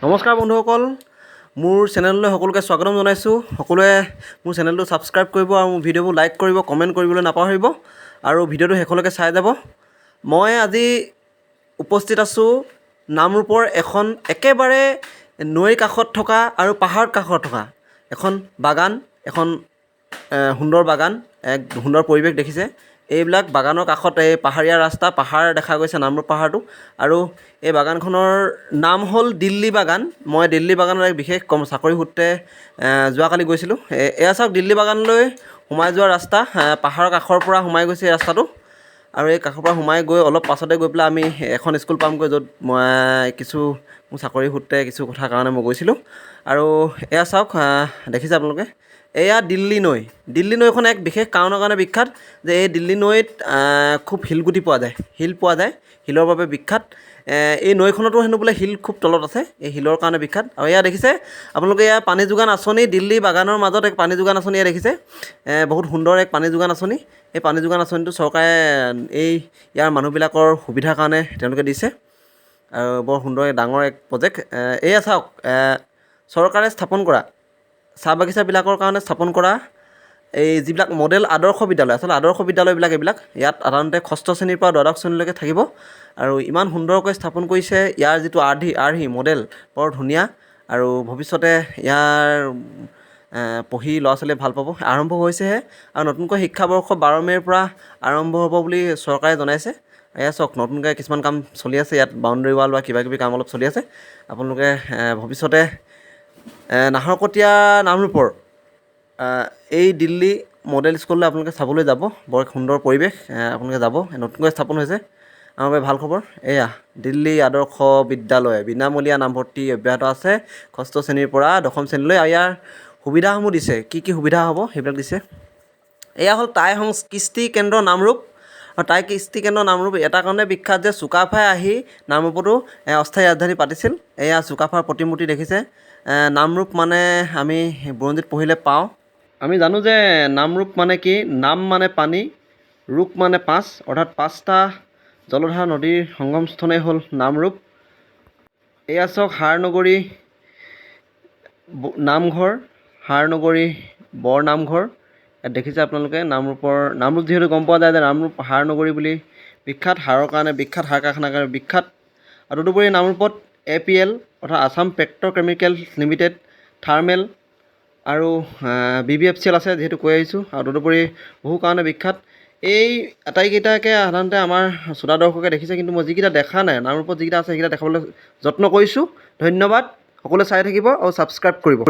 নমস্কাৰ বন্ধুসকল, মোৰ চেনেললৈ সকলোকে স্বাগতম জনাইছোঁ। সকলোৱে মোৰ চেনেলটো ছাবস্ক্ৰাইব কৰিব আৰু মোৰ ভিডিঅ'বোৰ লাইক কৰিব, কমেণ্ট কৰিবলৈ নাপাহৰিব আৰু ভিডিঅ'টো শেষলৈকে চাই যাব। মই আজি উপস্থিত আছোঁ নামৰূপৰ এখন একেবাৰে নৈৰ কাষত থকা আৰু পাহাৰৰ কাষত থকা এখন বাগান, এখন সুন্দৰ বাগান, এক সুন্দৰ পৰিৱেশ দেখিছে। এইবিলাক বাগানৰ কাষত এই পাহাৰীয়া ৰাস্তা, পাহাৰ দেখা গৈছে, নামৰূপ পাহাৰটো। আৰু এই বাগানখনৰ নাম হ'ল দিল্লী বাগান। মই দিল্লী বাগানৰ এক বিশেষ কম চাকৰি সূত্ৰে যোৱাকালি গৈছিলোঁ। এয়া চাওক, দিল্লী বাগানলৈ সোমাই যোৱা ৰাস্তা, পাহাৰৰ কাষৰ পৰা সোমাই গৈছে এই ৰাস্তাটো। আৰু এই কাষৰ পৰা সোমাই গৈ অলপ পাছতে গৈ পেলাই আমি এখন স্কুল পামগৈ, য'ত মই কিছু মোৰ চাকৰি সূত্ৰে কিছু কথাৰ কাৰণে মই গৈছিলোঁ। আৰু এয়া চাওক, দেখিছে আপোনালোকে, এয়া দিল্লী নৈ। দিল্লী নৈখন এক বিশেষ কাৰণৰ কাৰণে বিখ্যাত যে এই দিল্লী নৈত খুব শিলগুটি পোৱা যায়, শিল পোৱা যায়, শিলৰ বাবে বিখ্যাত। এই নৈখনতো হেনো বোলে শিল খুব তলত আছে, এই শিলৰ কাৰণে বিখ্যাত। আৰু এয়া দেখিছে আপোনালোকে, এয়া পানী যোগান আঁচনি। দিল্লী বাগানৰ মাজত এক পানী যোগান আঁচনি এয়া দেখিছে। বহুত সুন্দৰ এক পানী যোগান আঁচনি। এই পানী যোগান আঁচনিটো চৰকাৰে এই ইয়াৰ মানুহবিলাকৰ সুবিধাৰ কাৰণে তেওঁলোকে দিছে আৰু বৰ সুন্দৰ ডাঙৰ এক প্ৰজেক্ট। এয়া চাওক, চৰকাৰে স্থাপন কৰা চাহ বাগিচাবিলাকৰ কাৰণে স্থাপন কৰা এই যিবিলাক মডেল আদৰ্শ বিদ্যালয়, আচলতে আদৰ্শ বিদ্যালয়বিলাক এইবিলাক, ইয়াত সাধাৰণতে ষষ্ঠ শ্ৰেণীৰ পৰা দ্বাদশ শ্ৰেণীলৈকে থাকিব। আৰু ইমান সুন্দৰকৈ স্থাপন কৰিছে। ইয়াৰ যিটো আৰ্হি মডেল বৰ ধুনীয়া আৰু ভৱিষ্যতে ইয়াৰ পঢ়ি ল'ৰা ছোৱালীয়ে ভাল পাব। আৰম্ভ হৈছেহে আৰু নতুনকৈ শিক্ষাবৰ্ষ 12 মে'ৰ পৰা আৰম্ভ হ'ব বুলি চৰকাৰে জনাইছে। এয়া চাওক, নতুনকৈ কিছুমান কাম চলি আছে ইয়াত, বাউণ্ডেৰী ৱাল বা কিবা কিবি কাম অলপ চলি আছে। আপোনালোকে ভৱিষ্যতে নাহৰকটীয়া নামৰূপৰ এই দিল্লী মডেল স্কুললৈ আপোনালোকে চাবলৈ যাব। বৰ সুন্দৰ পৰিৱেশ, আপোনালোকে যাব। নতুনকৈ স্থাপন হৈছে, আমাৰ বাবে ভাল খবৰ। এয়া দিল্লী আদৰ্শ বিদ্যালয়, বিনামূলীয়া নামভৰ্তি অব্যাহত আছে ষষ্ঠ শ্ৰেণীৰ পৰা দশম শ্ৰেণীলৈ। আৰু ইয়াৰ সুবিধাসমূহ দিছে, কি কি সুবিধা হ'ব সেইবিলাক দিছে। এয়া হ'ল টাই কৃষ্টি কেন্দ্ৰ নামৰূপ। আৰু টাই কৃষ্টি কেন্দ্ৰ নামৰূপ এটা কাৰণে বিখ্যাত যে চুকাফাই আহি নামৰূপতো অস্থায়ী ৰাজধানী পাতিছিল। এয়া চুকাফাৰ প্ৰতিমূৰ্তি দেখিছে। নামৰূপ মানে আমি বুৰঞ্জীত পঢ়িলে পাওঁ, আমি জানো যে নামৰূপ মানে কি? নাম মানে পানী, ৰূপ মানে পাঁচ, অৰ্থাৎ পাঁচটা জলধাৰা নদীৰ সংগমস্থলেই হ'ল নামৰূপ। এয়া চাওক, হাৰনগৰী নামঘৰ, হাৰনগৰী বৰ নামঘৰ। ইয়াত দেখিছে আপোনালোকে, নামৰূপৰ নামৰূপ যিহেতু গম পোৱা যায় যে নামৰূপ হাৰনগৰী বুলি বিখ্যাত, হাৰৰ কাৰণে বিখ্যাত, সাৰ কাৰখানাৰ কাৰণে বিখ্যাত। আৰু তদুপৰি নামৰূপত এ পি এল অৰ্থাৎ আছাম পেট্ৰ'কেমিকেল লিমিটেড, থাৰ্মেল আৰু B B F C L আছে, যিহেতু কৈ আহিছোঁ। আৰু তদুপৰি বহু কাৰণে বিখ্যাত। এই আটাইকেইটাকে সাধাৰণতে আমাৰ শ্ৰোতা দৰ্শকে দেখিছে, কিন্তু মই যিকেইটা দেখা নাই, নামৰূপত যিকেইটা আছে সেইকেইটা দেখাবলৈ যত্ন কৰিছোঁ। ধন্যবাদ, সকলোৱে চাই থাকিব আৰু ছাবস্ক্ৰাইব কৰিব।